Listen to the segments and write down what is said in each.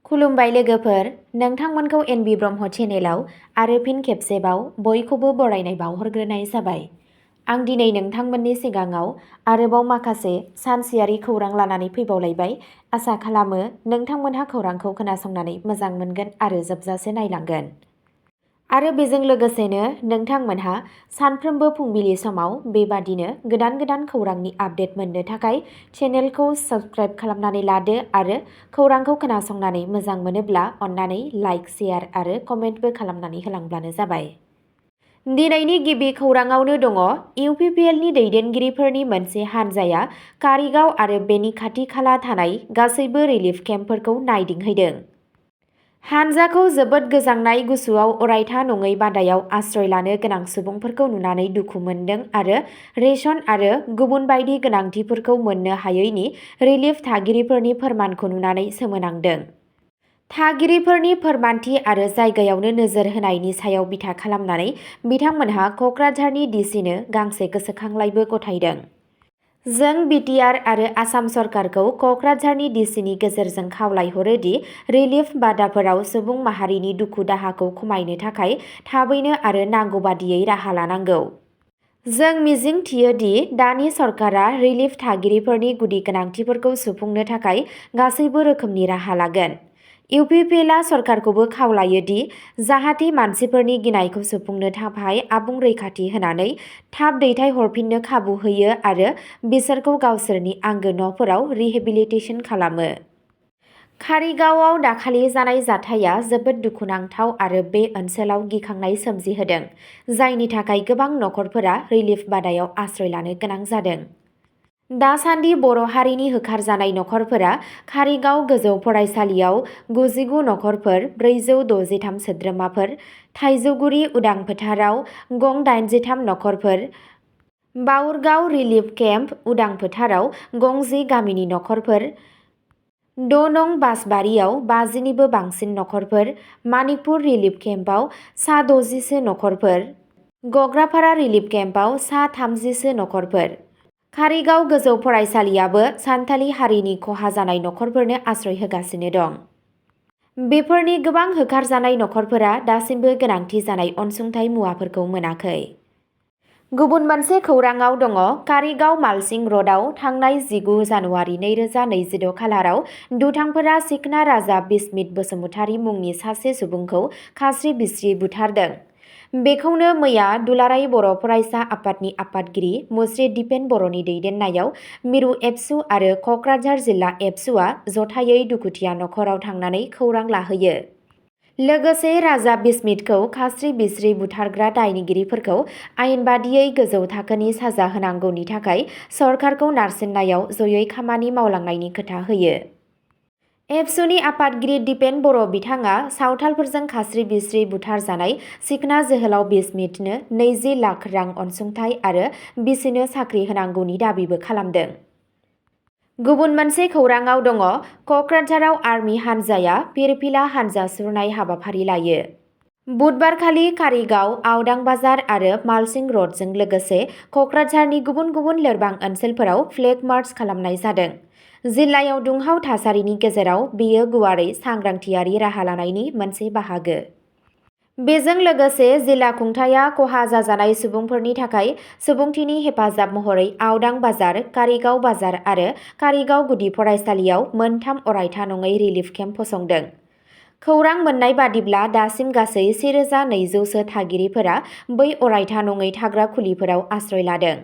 खुलुमबाय लोगोफोर, नोंथांमोनखौ एनबि ब्रह्म चेनेलाव आरो फिन खेबसेबाव बयखौबो बरायनाय बावहरग्रोनाय जाबाय। आं दिनै नोंथांमोननि सिगाङाव आरोबाव माखासे सानसेयारि खौरां लानानै फैबावलायबाय। आसा खालामो नोंथांमोनहा खौरांखौ खोनासंनानै मोजां मोनगोन आरो जोबजासे नायलांगोन। आरो बेजों लोगोसेनो नोंथांमोनहा सानफ्रोमबो फुंबिलि समाव बेबादिनो गोदान गोदान खौरांनि आपडेट मोननो थाखाय चेनेलखौ साबस्क्राइब खालामनानै लादो आरो खौरांखौ खोनासंनानै मोजां मोनोब्ला अन्नानै लाइक, शेयार आरो कमेन्टबो खालामनानै होलांब्लानो जाबाय। दिनैनि गिबि खौराङावनो दङ इउपिपिएलनि दैदेनगिरिफोरनि मोनसे हान्जाया कारिगाव आरो बेनि खाथि खाला थानाय गासैबो रिलिफ केम्पफोरखौ नायदिंहैदों। हान्जाखौ जोबोद गोजांनाय गुसुआव अरायथा नङै बादायाव आश्रय लानो गोनां सुबुंफोरखौ नुनानै दुखु मोनदों आरो रेशन आरो गुबुन बायदि गोनांथिफोरखौ मोननो हायैनि रिलिफ थागिरिफोरनि फोरमानखौ नुनानै सोमोनांदों। थागिरिफोरनि फोरमानथि आरो जायगायावनो नोजोर होनायनि सायाव बिथा खालामनानै बिथांमोनहा कक्राझारनि डिसिनो गांसे गोसोखांलाइबो गथायदों। जों बिटिआर आरो आसाम सरकारखौ कक्राझारनि डिसिनि गेजेरजों खावलायहरो दि रिलिफ बादाफोराव सुबुं माहारिनि दुखु दाहाखौ खमायनो थाखाय थाबैनो आरो नांगौ बादियै राहा लानांगौ। जों मिजिं थियो दि दानि सरकारा रिलिफ थागिरिफोरनि गुदि गोनांथिफोरखौ सुफुंनो थाखाय गासैबो रोखोमनि राहा लागोन। इउपिपिएलआ सरकारखौबो खावलायो दि जाहाथे मानसिफोरनि गिनायखौ सुफुंनो थाखाय आबुं रैखाथि होनानै थाब दैथायहरफिननो खाबु होयो आरो बिसोरखौ गावसोरनि आंगो न'फोराव रिहेबिलिटेसन खालामो। कारिगावआव दाखालि जानाय जाथाया जोबोद दुखुनांथाव आरो बे ओनसोलाव गिखांनाय सोमजिहोदों, जायनि थाखाय गोबां नखरफोरा रिलिफ बादायाव आश्रय लानो गोनां जादों। दासान्दि बर' हारिनि होखारजानाय नखरफोरा कारिगाव गोजौ फरायसालियाव 99 नखरफोर, 463 सोद्रोमाफोर, थाइजौगुरि उदां फोथाराव गं 83 नखरफोर, बाउरगाव रिलिफ केम्प उदां फोथाराव गं 10 गामिनि नखरफोर, 6 नं बासबारियाव 50निबो बांसिन नखरफोर, मानिकपुर रिलिफ केम्पआव सा 60सो नखरफोर, गग्रापारा रिलिफ केम्पआव सा 30सो नखरफोर। कारिगाव गोजौ फरायसालियाबो सान्थालि हारिनि खहा जानाय नखरफोरनो आश्रय होगासिनो दं। बेफोरनि गोबां होखारजानाय नखरफोरा दासिमबो गोनांथि जानाय अनसुंथाइ मुवाफोरखौ मोनाखै। गुबुन मोनसे खौराङाव दङ कारिगाव मालसिं रडआव थांनाय 19 जानुवारि 2026 खालाराव दुथांफोरा सिखना राजा बिस्मित बसुमतारी मुंनि सासे सुबुंखौ खास्रि-बिस्रि बुथारदों। बेखौनो मैया दुलाराय बर' फरायसा आफादनि आफादगिरि मुस्रि दिपेन बर'नि दैदेननायाव मिरु एबसु आरो कक्राझार जिल्ला एबसुआ जथायै दुखुथिया नखराव थांनानै खौरां लाहैयो। लोगोसे राजा बिस्मितखौ खास्रि-बिस्रि बुथारग्रा दायनिगिरिफोरखौ आयेन बादियै गोजौ थाखोनि साजा होनांगौनि थाखाय सरकारखौ नारसिननायाव जयै खामानि मावलांनायनि खोथा होयो। एबसुनि आफादगिरि दिपेन बर' बिथाङा सावथालफोरजों खास्रि-बिस्रि बुथारजानाय सिखना जोहोलाव बिस्मितनो 20 लाख रां अनसुंथाइ आरो बिसिनो साख्रि होनांगौनि दाबिबो खालामदों। गुबुन मोनसे खौराङाव दङ कक्राझाराव आर्मि हान्जाया फिरफिला हान्जा सुरनाय हाबाफारि लायो। बुधबारखालि कारिगाव, आवदां बाजार आरो मालसिं रडजों लोगोसे कक्राझारनि गुबुन गुबुन लोरबां ओनसोलफोराव फ्लेग मार्च खालामनाय जादों। जिल्लायाव दुंहाव थासारिनि गेजेराव बेयो गुवारै सांग्रांथियारि राहा लानायनि मोनसे बाहागो। बेजों लोगोसे जिल्ला खुंथायआ खहा जाजानाय सुबुंफोरनि थाखाय सुबुंथिनि हेफाजाब महरै आवदां बाजार, कारिगाव बाजार आरो कारिगाव गुदि फरायसालियाव मोनथाम अरायथा नङै रिलिफ केम्प फसंदों। खौरां मोन्नाय बादिब्ला दासिम गासै 1200सो थागिरिफोरा बै अरायथा नङै थाग्रा खुलिफोराव आश्रय लादों।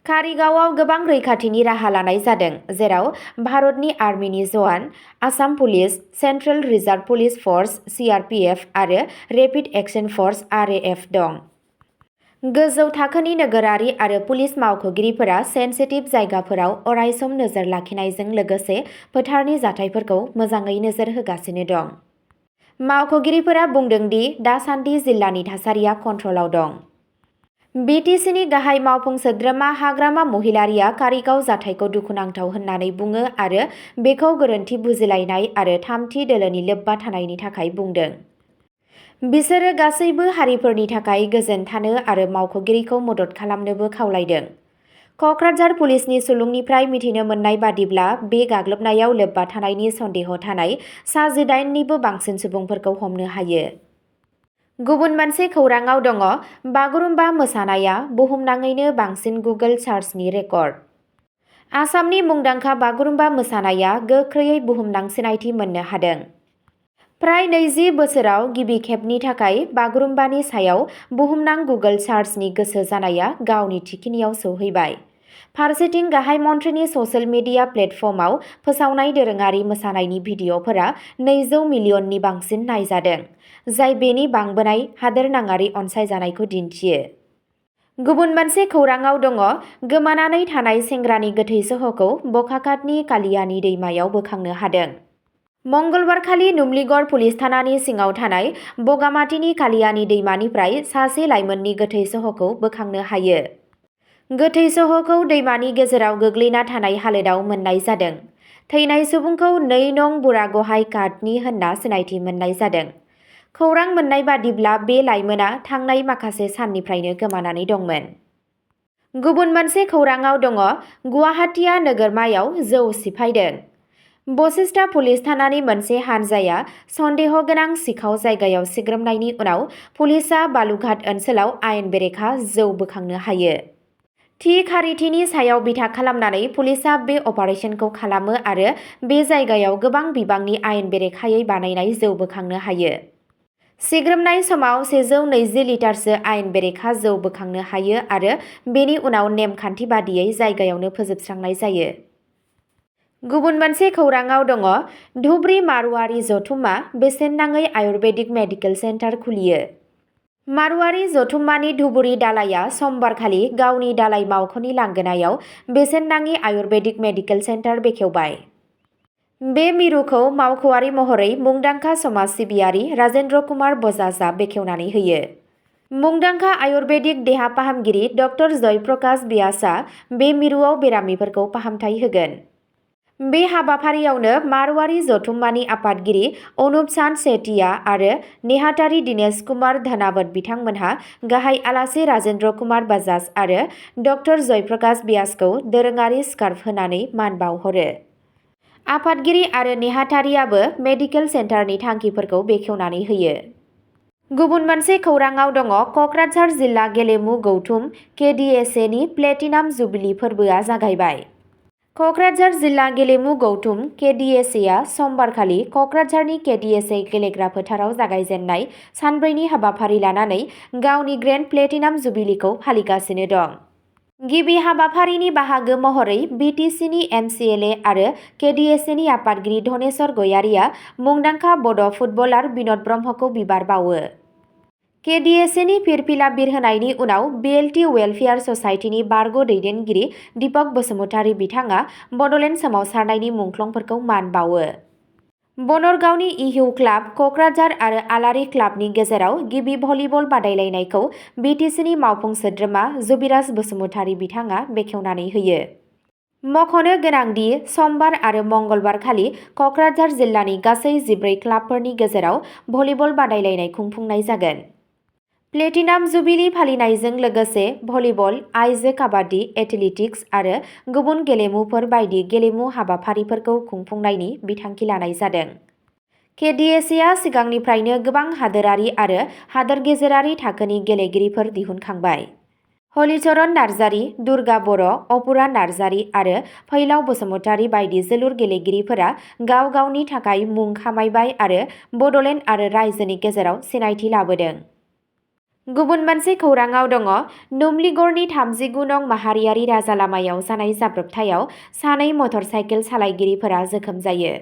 कारिगावआव गोबां रैखाथिनि राहा लानाय जादों, जेराव भारतनि आर्मिनि जवान, Assam police, central reserve police force (CRPF) आरो रेपिड एक्शन फर्स (आरएएफ) दं। गोजौ थाखोनि नोगोरारि आरो पुलिस मावख'गिरिफोरा सेन्सिटिभ जायगाफोराव अरायसम नोजोर लाखिनायजों लोगोसे फोथारनि जाथायफोरखौ मोजाङै नोजोर होगासिनो दं। मावख'गिरिफोरा बुंदों दि दासान्दि जिल्लानि थासारिया कन्ट्रलाव दं। बिटिसिनि गाहाय मावफुं सोद्रोमा हाग्रामा महिलारिया कारिगाव जाथायखौ दुखुनांथाव होननानै बुङो आरो बेखौ गोरोन्थि बुजिलायनाय आरो थामथि दोलोनि लोब्बा थानायनि थाखाय बुंदों। बिसोरो गासैबो हारिफोरनि थाखाय गोजोन थानो आरो मावख'गिरिखौ मदद खालामनोबो खावलायदों। क'क्राझार पुलिसनि सुलुंनिफ्राय मिथिनो मोननाय बादिब्ला बे गाग्लोबनायाव लोब्बा थानायनि सन्देह थानाय सा 18निबो बांसिन सुबुंफोरखौ हमनो हायो। गुबुन मोनसे खौराङाव दङ बागुरुम्बा मोसानाया बुहुमनाङैनो बांसिन गुगोल सार्चनि रेकर्ड। आसामनि मुंदांखा बागुरुम्बा मोसानाया गोख्रैयै बुहुमनां सिनायथि मोननो हादों। फ्राय 20 बोसोराव गिबि खेबनि थाखाय बागुरुम्बानि सायाव बुहुमनां गुगोल सार्चनि गोसो जानाया गावनि थिखिनियाव सौहैबाय। फारसेथिं गाहाय मन्थ्रिनि ससियेल मिडिया प्लेटफर्मआव फोसावनाय दोरोङारि मोसानायनि भिडिअ'फोरा 200 मिलियननि बांसिन नायजादों, जाय बेनि बांबोनाय हादोरनाङारि अनसायजानायखौ दिन्थियो। गुबुन मोनसे खौराङाव दङ गोमानानै थानाय सेंग्रानि गोथै सह'खौ बखाखातनि कालियानी दैमायाव बोखांनो हादों। मंगलबारखालि नुमलीगढ़ पुलिस थानानि सिङाव थानाय बगामातीनि कालियानी दैमानिफ्राय सासे लाइमोननि गोथै सह'खौ बोखांनो हायो। गोथै सह'खौ दैमानि गेजेराव गोग्लैना थानाय हालोदाव मोननाय जादों। थैनाय सुबुंखौ 2 नं बुरागहाइ काटनि होनना सिनायथि मोननाय जादों। खौरां मोननाय बादिब्ला बे लाइमोना थांनाय माखासे साननिफ्रायनो गोमानानै दंमोन। गुबुन मोनसे खौराङाव दङ गुवाहाटीया नोगोरमायाव जौ सिफायदों। बशिष्टा पुलिस थानानि मोनसे हानजाया सन्देह गोनां सिखाव जायगायाव सिग्रोमनायनि उनाव पुलिसआ बालुघाट ओनसोलाव आयेन बेरेखा जौ बोखांनो हायो। थि खारिथिनि सायाव बिथा खालामनानै पुलिसआ बे अपारेसनखौ खालामो आरो बे जायगायाव गोबां बिबांनि आयेन बेरेखायै बानायनाय जौ बोखांनो हायो। सिग्रोमनाय समाव 120 लिटारसो आयेन बेरेखा जौ बोखांनो हायो आरो बेनि उनाव नेमखान्थि बादियै जायगायावनो फोजोबस्रांनाय जायो। गुबुन मोनसे खौराङाव दङ धुबरी मारुआरि जथुम्मा बेसेन नाङै आयुर्वेदिक मेडिकेल सेन्टार खुलियो। मारुआरि जथुम्मानि धुबुरी दालाइया समबारखालि गावनि दालाइ मावख'नि लांगोनायाव बेसेन नाङि आयुर्वेदिक मेडिकेल सेन्टार बेखेवबाय। बे मिरुखौ मावख'आरि महरै मुंदांखा समाज सिबियारि राजेन्द्र कुमार बजाजआ बेखेवनानै होयो। मुंदांखा आयुर्वेदिक देहा फाहामगिरि डक्टर जयप्रकाश व्यासआ बे मिरुआव बेरामिफोरखौ फाहामथाय होगोन। बे हाबाफारियावनो मारुआरि जथुम्मानि आफादगिरि अनुप चांद सेठिया आरो नेहाथारि दिनेश कुमार धनावत बिथांमोनहा गाहाय आलासि राजेन्द्र कुमार बजाज आरो डक्टर जयप्रकाश व्यासखौ दोरोङारि स्कार्फ होनानै मान बावहरो। आफादगिरि आरो नेहाथारियाबो मेडिकेल सेन्टारनि थांखिफोरखौ बेखेवनानै होयो। गुबुन मोनसे खौराङाव दङ क'क्राझार जिल्ला गेलेमु गौथुम KDSAनि प्लेटिनाम जुबिली फोरबोआ जागायबाय। क'क्राझार जिल्ला गेलेमु गौथुम KDSAआ समबारखालि क'क्राझारनि KDSA गेलेग्रा फोथाराव जागायजेननाय सानब्रैनि हाबाफारि लानानै गावनि ग्रेन्ड प्लेटिनाम जुबिलीखौ फालिगासिनो दं। गिबि हाबाफारिनि बाहागो महरै BTCनि MCLA आरो KDSAनि आफादगिरि धनेश्वर गयारीआ मुंदांखा बड' फुटबलार बिन'द ब्रह्मखौ बिबार बावो। KDSAनि फिरफिला बिरहोनायनि उनाव BLT वेलफेयार ससाइटिनि बारग' दैदेनगिरि दीपक बसुमतारी बिथाङा बड'लेण्ड सोमावसारनायनि मुंख्लंफोरखौ मान बावो। बनरगावनि इह्यू क्लाब क'क्राझार आरो आलारि क्लाबनि गेजेराव गिबि भलिबल बादायलायनायखौ BTCनि मावफुं सोद्रोमा जुबिराज बसुमतारी बिथाङा बेखेवनानै होयो। मख'नो गोनांदि समबार आरो मंगलबारखालि क'क्राझार जिल्लानि गासै 14 क्लाबफोरनि गेजेराव भलिबल बादायलायनाय खुंफुंनाय जागोन। प्लेटिनाम जुबिली फालिनायजों लोगोसे भलिबल, आइजो काबाड्डी, एथलेटिक्स आरो गुबुन गेलेमुफोर बायदि गेलेमु हाबाफारिफोरखौ खुंफुंनायनि बिथांखि लानाय जादों। KDSAआ सिगांनिफ्रायनो गोबां हादोरारि आरो हादोर गेजेरारि थाखोनि गेलेगिरिफोर दिहुनखांबाय। हलिचरन नार्जारी, दुर्गा बर', अपुरा नार्जारी आरो फैलाव बसुमतारी बायदि जोलुर गेलेगिरिफोरा गाव गावनि थाखाय मुं खामायबाय आरो बड'लेण्ड आरो रायजोनि गेजेराव सिनायथि लाबोदों। गुबुन मोनसे खौराङाव दङ नुमलीगढ़नि 39 नं माहारियारि राजालामायाव जानाय जाब्रबथायाव सानै मटर साइकेल सालायगिरिफोरा जोखोम जायो।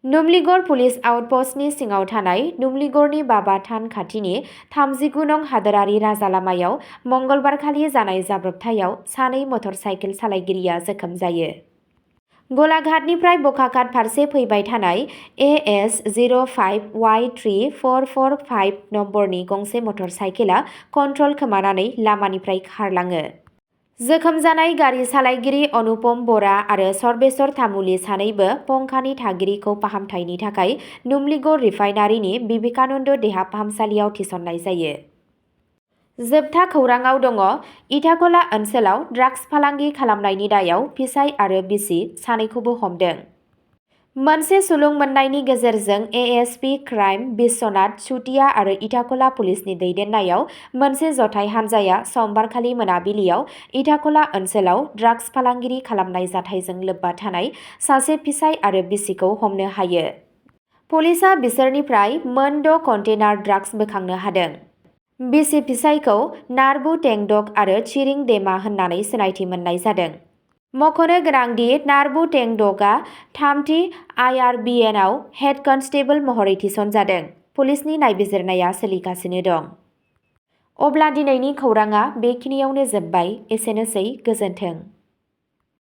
नुमलीगढ़ पुलिस आउटपस्टनि सिङाव थानाय नुमलीगढ़नि बाबा थान खाथिनि 39 नं हादोरारि राजालामायाव मंगलबारखालि जानाय जाब्रबथायाव सानै मटर साइकेल सालायगिरिया जोखोम जायो। गलाघाटनिफ्राय बखाखात फारसे फैबाय थानाय AS 05Y3445 नम्बरनि गंसे मटर साइकेला कन्ट्रल खोमानानै लामानिफ्राय खारलाङो। जोखोम जानाय गारि सालायगिरि अनुपम बरा आरो सर्वेश्वर तामुली सानैबो पंखानि थागिरिखौ फाहामथायनि थाखाय नुमलीगढ़ रिफाइनारिनि विवेकानन्द देहा फाहामसालियाव थिसननाय जायो। जोबथा खौराङाव दङ इटाखला ओनसोलाव ड्राग्स फालांगि खालामनायनि दायाव फिसाय आरो बिसि सानैखौबो हमदों। मोनसे सुलुं मोननायनि गेजेरजों एएसपि क्राइम बिश्वनाथ चुटिया आरो इटाखला पुलिसनि दैदेननायाव मोनसे जथाय हान्जाया समबारखालि मोनाबिलियाव इटाखला ओनसोलाव ड्राग्स फालांगिरि खालामनाय जाथायजों लोब्बा थानाय सासे फिसाय आरो बिसिखौ हमनो हायो। पुलिसआ बिसोरनिफ्राय मोन' कन्टेनार ड्राग्स बोखांनो हादों। बिसि फिसायखौ नार्बु टेंडक आरो चिरिं डेमा होननानै सिनायथि मोननाय जादों। मख'नो गोनांदि नार्बु टेंडकआ 3थि आइआरबिएनआव हेड कनस्टेबल महरै थिसनजादों। पुलिसनि नायबिजिरनाया सोलिगासिनो दं। अब्ला दिनैनि खौराङा बेखिनियावनो जोबबाय। एसेनोसै, गोजोन्थों।